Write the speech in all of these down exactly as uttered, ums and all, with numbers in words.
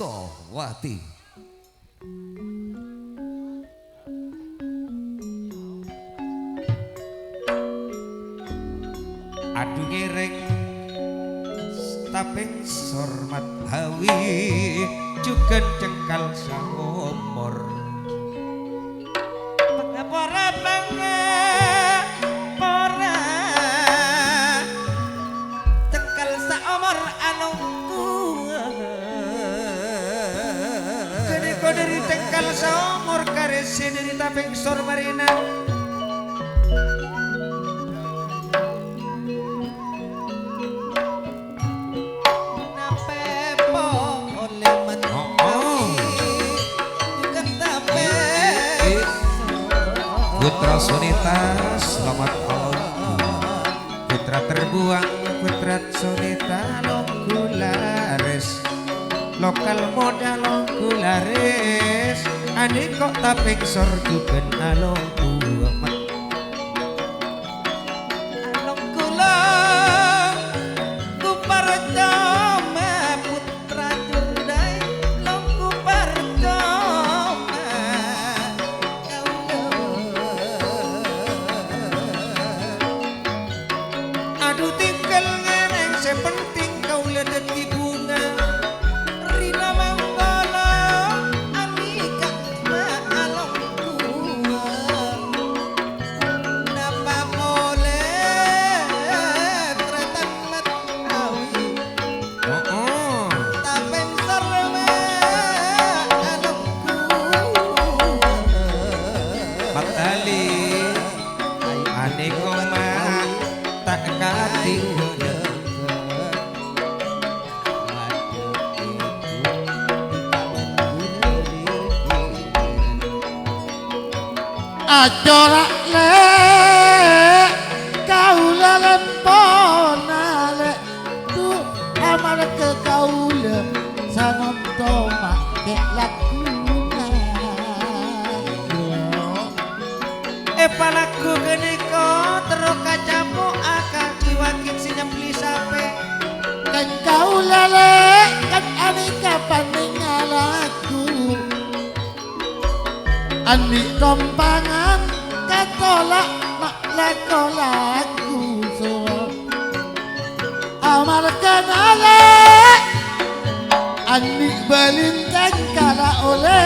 Towati. Adu ngèrèng tapèng sor Mat Hawi, jhughân cengkal saomor. Pangapora, pangapora, cengkal saomor alongghu. Ghânèka dhâri cengkal saomor karè sè dhâri tapèng sor marèna. Napè polè Mat Hawi, jhughân tapèng. Putra Sonita, selamat malam. Putra terbuang, putra Sonita, longghu larès. Lokal modha longghu larès. Anèko tapèng sor jhughân alongghu amat. Alongghu longghu parcoma, putra jurdhâi, longghu parcoma. Kaulâ. Adu, tinggal ngèrèng, sè penting kaulâ dhâddhi bhunga. Rina mangkala andika ma' alongghu. Napa polè tarètan Mat Hawi? Oh, oh. Tapèng sor ma' alongghu. Matali, anèko ma' ta' katinggala. Acora', Lè', kaulâ lempona, Lè'. Dhu, amarghâ kaulâ sanonto ma' kè' lagghuna. Èpalaggu ghânèka terro kacapo'a ka ki-waki sè nyembelli sapè. Kan kaulâ, Lè', kan anèka panèngnga laggu. Andi' tompangan katola' ma' lako-lako so. Amarghâna Lè', andi' bâlintèng kala ollè.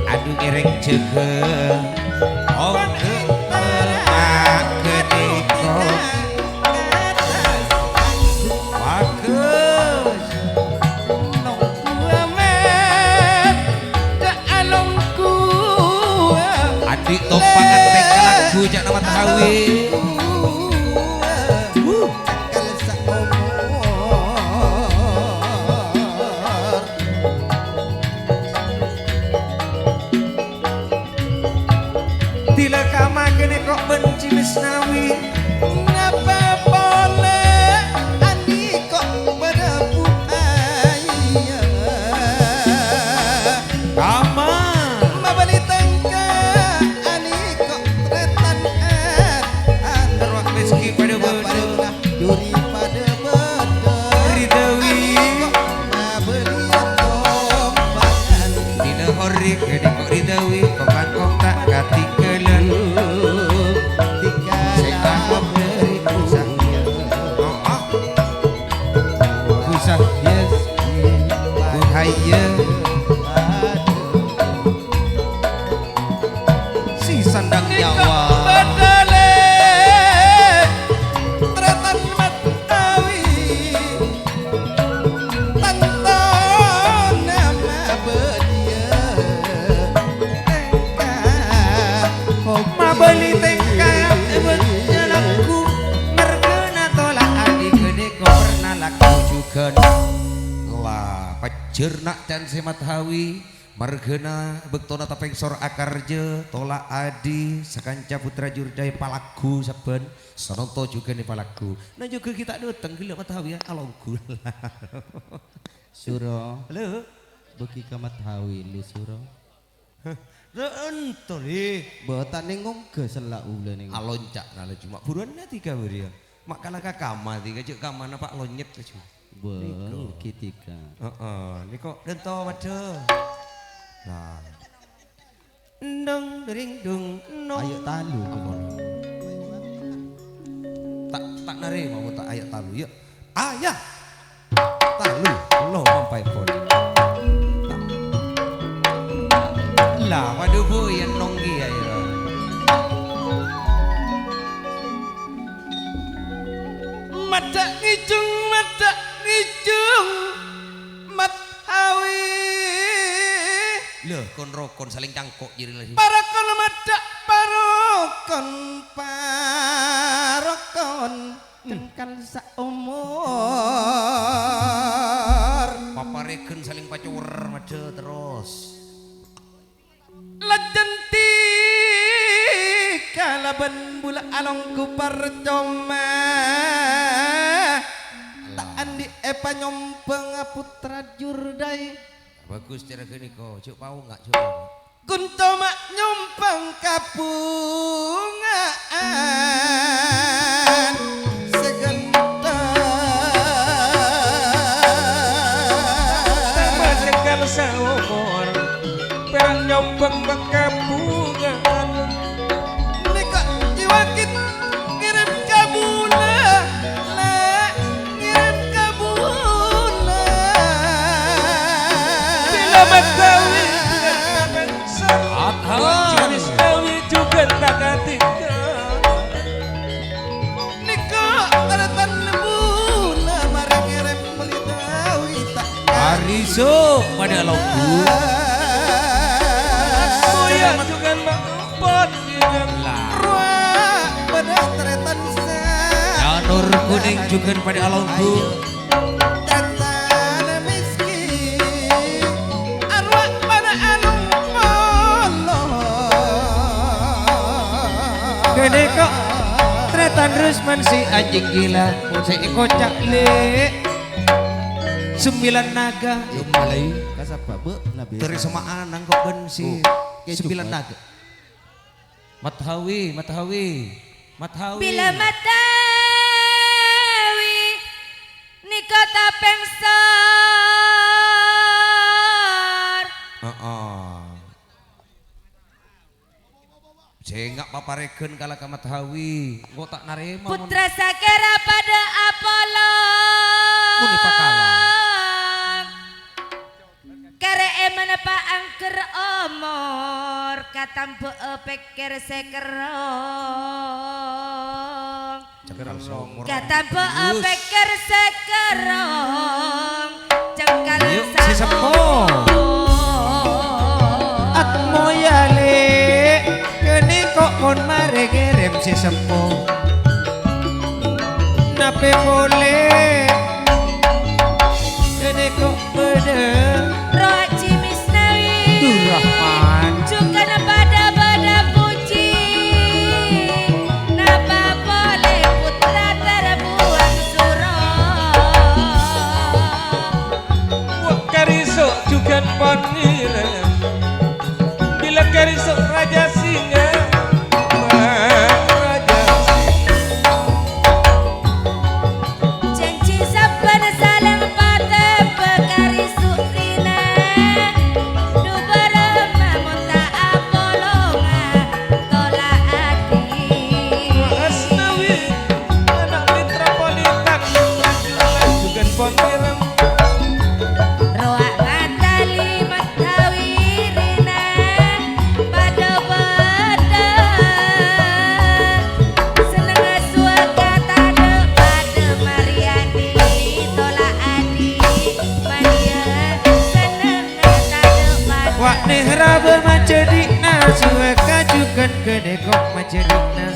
Adu ngèrèng jâgâ. Ongghâ ma' ghânèka. Bagus. Nonggu amèt ka alongghu. Andi' tompangan tèngka laggu jâ' nama Tawi. Wuh. Dila kama kene kok benci Misnawi. Napa pole andi kok bada buaya? Kama. Mabali tengka andi kok tretan an. Terwak rezeki pada bodoh. Duri pada bâdâ. Ridawi. Mabâliyâ tompangan. Dina hori kene kok ridawi, pemangkong ta' katinggalan. Sè angkong dari kusah. Oh, oh. Kusah, yes. Buhaya. Si sandang nyawa. Badale, tretan Matawi, tanto nama bedia, tengka, mabali tengka, ebetnya laku, mergena tolak adi gede, kau pernah laku juga. Lah, pejjer nak can si Matawi. Margana bâktona tapèngsor akarja, tola' adi, sakanca putra jurdhâi palaggu sabbhân, sanonto jhughân palaggu. Nah, jhughân ghi' ta' dâteng, ghellâ' Matawi alongghu. Suro. Halo. Bâgi ka Matawi, lu, Suro. Hah, Rènto, Lè. Bâ' ta' nèng ongghâ sella' ulâ nèng. Alonca' na laju. Ma' buruwân na tiga bâriyâ. Ma' kala ka kama tiga, jhâ' kamana Pa' Lonyet laju. Bâ', nèko. Ghi tiga. Heeh, nèko rènto, waduh. Nah. Endong, dering, dung, endong. Ayo' talu, kemon. Ta', ta' narèma mon ta' ayo' talu, yâ. Ayah. Talu, lo mampai pon. Lah, waduh, Bu, yâ nonggi ayo. Maddhâ' ngèjung, maddhâ' ngèjung, Mat Hawi. Lho, kon-rokon saling cangko' jârèya laju. Parokon maddhâ', parokon, parokon. Cengkal saomor. Paparèghân saling pacower maddhâ' terros. Lajân ti kalabân bulâ alongghu parcoma. Ta' andi' èpanyombhângnga pottra jurdâi. Bagus cara ghânèka, jhâ' paonga', jhâ' paonga'. Ghun coma nyombhâng kabhunga'an sè ghântheng. Tama cengkal saomor, pèra' nyombhâng kabhunga'an. Nèka jiwakit ngèrèm ka bulâ, Lè', ngèrèm ka bulâ. Bilâ Mat Hawi, Mat Hawi. Jhughân ta' katèngghâl. Nèka tarètan bulâ marè ngèrèm Mat Hawi ta' Ariso padâ alongghu. Boya jhughân ma-, Lah. Rowa padâ tarètan sa. Janur kuning jhughân padâ alongghu. Tarètan miskin. Arwah padâ alongghu. Ghânèka tarètan Rusman sè anjing gila, sè èkoca' Lè'. Sembilan naga. Yo, malai. Kasapa, Bu? Nabi. Terus sama anang kok ben si Oh, kayak sembilan cuma. Naga. Mat Hawi, Mat Hawi, Mat Hawi. Bilâ Mat Hawi nèka tapèng sor. Heeh. Sènga' paparèghân kala ka Mat Hawi, engko' ta' narèma mon. Putra sakèra padâ apolong. Mon èpakala. Karè èmana paangghâr omor, katambâ'â pèkkèr sè kerrong. Cengkal saomor. Katambâ'â pèkkèr sè kerrong, cengkal Ayo, si Seppo. Saomor. Atmo ya, Lè', kènè kok mon marè ngèrèm si Seppo. Napè polè, kènè kok Bâdâ. Rowa Ji Misnawi. Durrahman. Jhughân padâ-padâ pojhi. Napa polè pottra tarbuwâng soro. Wa' kariso jhughân pon ngèrèm. Bilâ kariso Rajâ Singa, Rajâ Singa. Janji sabbhân salèng patèbâ kariso rèna. Dhu bârâmma mon ta' apolonga tola'aghi. Asnawi, ana' metropolitan, jhughân pon ngèrèm. Rowa' ngatali Mat Hawi rèna padâ-padâ. Sennengnga suwâka tadâ' padâ Maryani tola'aghi. Maryani sennengnga tadâ' padâ. Wa' nèhrabâ majâdhi'na suwâka jhughân ghânèka majâdhi'na.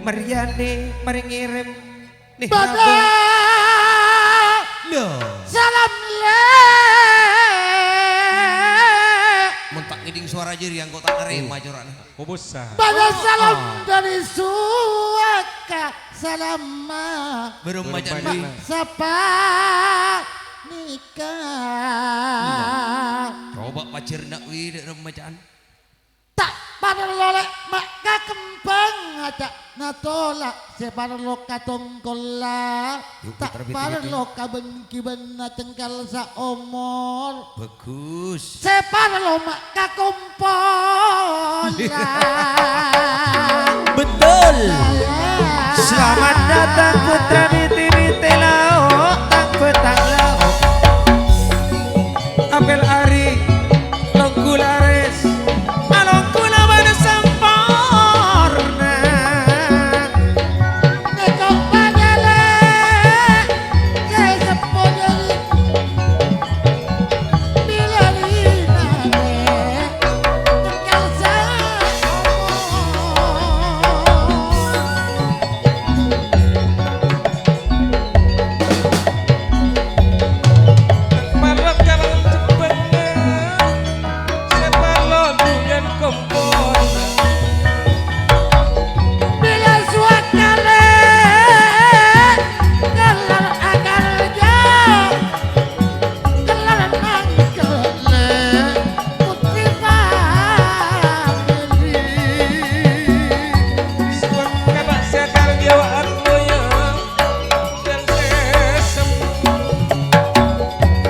Maryani marè ngèrèm. Nih, Bada. Lho. Salam, Lè'. Mon ta' ngèdhing sowara jârèya, engko' ta' narèma cora'na. Kobusa. Bada salam dhâri suwâka. Salam, Ma. Bârâmma ca'an. Bârâmma ca'an. Sapa nèka? Coba pajhâr na' wi, dâ' remmaca'an. Parlo lè' ma' ka kembhâng, ajâ' natolak sè parlo ka tongkolla. Yu, ta' puter piti-piti. Parlo ka bân-ghibânna cengkal saomor. Bagus. Sè parlo ma' ka kompolla. Betul. Selamat datang, putra piti-piti lao', tang bhâtang lao'. Apel ari, longghu larès, alongghu lawan samporna. Nèko panyala, sè seppo dhâri bilâ rinane, cengkal saomor. Parlo ka Cebbhângan, sè parlo dhungan kompolla. Bilâ suwakale, ngallar akarja. Kellar mangkele putri famili. Suwakala sakar Jawa Atmoyo dan sesem.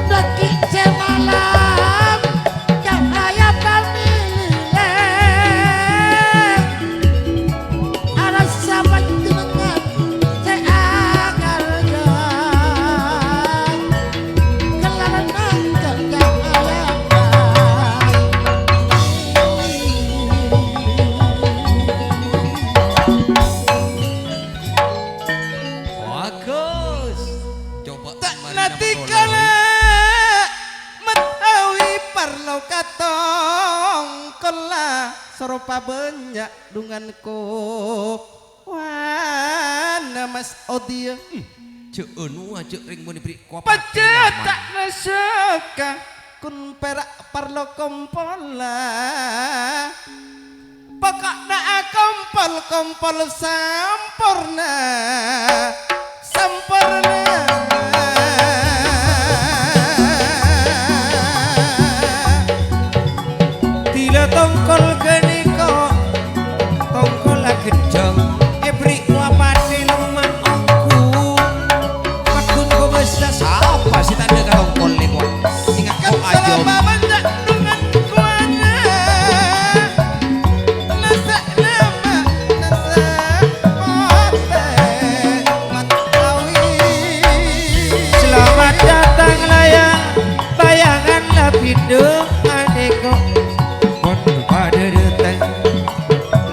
Dâggi' sè malam, cahaya famili. Arassa panjhennengngan sè akarja, kellarna cahaya. Bagus. Coba ta' kemarin nanti apa kala doang? Matawi parlo ka tongkolla, soro pabânnya' dhungan ko-, wana Mas Odiya. Hmm, jhâ' anu, ajhâ' rèng mon èberri' kopa. Pajhât ta' nasaka, kun pèra' parlo kompolla. Poko'na akompol-kompol samporna, samporna. Dhila tongkol ghânèka, tongkol aghedhâng, èberri' kowa padhâ lemmang ongghu. Padhun kobâsa sapa sè tadhâ' ka tongkol nèko? Sènga' kok ajâm. Selama banyak dengan kuana. Nasa nama, nasa pote, matawi. Selamat datang layang, bayangan la pindho anèko. Pon padhâ dâteng.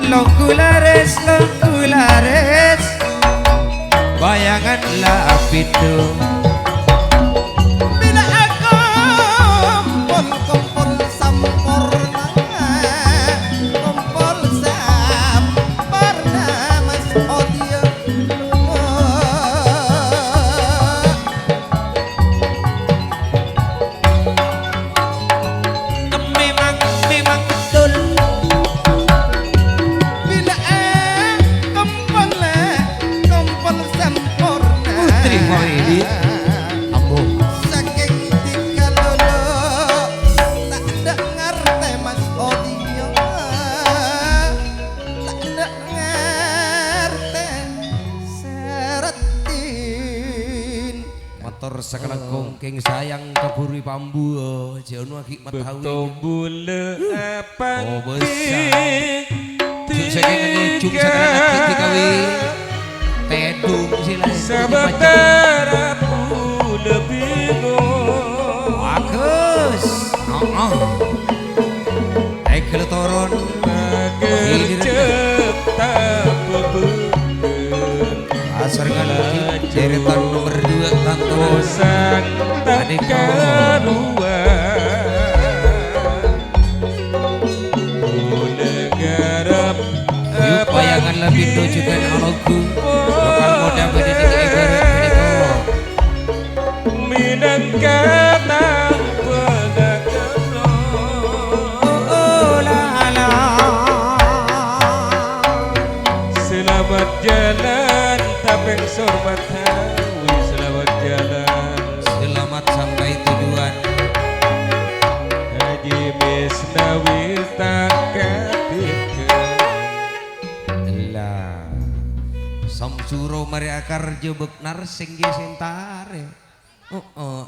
Longghu larès, longghu larès. Bayangan la pindho. Bilâ akompol, kompol samporna, kompol samporna, Mas Odiya. Memang, memang betul. Bilâ, eh, kompol, eh, kompol samporna. Putri Khairi. Ambo. Saking tinggal dulu, ta' ngartè Mas Odiya. Ta' ngartè saratin. Mator sakalangkong kèng sayang kabhuru pambuwa, jhâ' anu aghi' matawi. Beto bulâ apa? Oh, bessa. Jhâ' sè kèng nyunjung sakalangkong dikawi. Tèdung sè laèn. Sabâtara bulâ bingung. Bagus. Heeh. Èghâl toron. Mager cep ta' bebeken. Asar ngaludi deretan nomor dua, Tantomo. Bosan tak karuan. Negara. Yuk, bayangan lebih tujukan aloghu. Lokal moda badi di ibarat badi koro. Minangka tampenga karo. Oh, la, la. Selamat jalan, Tapeng Sormatawi, selamat jalan. Selamat sampai tujuan. Haji Misnawi tak kati. Marè akarjâ bâk narsèng ghi' sè entarè. Heeh,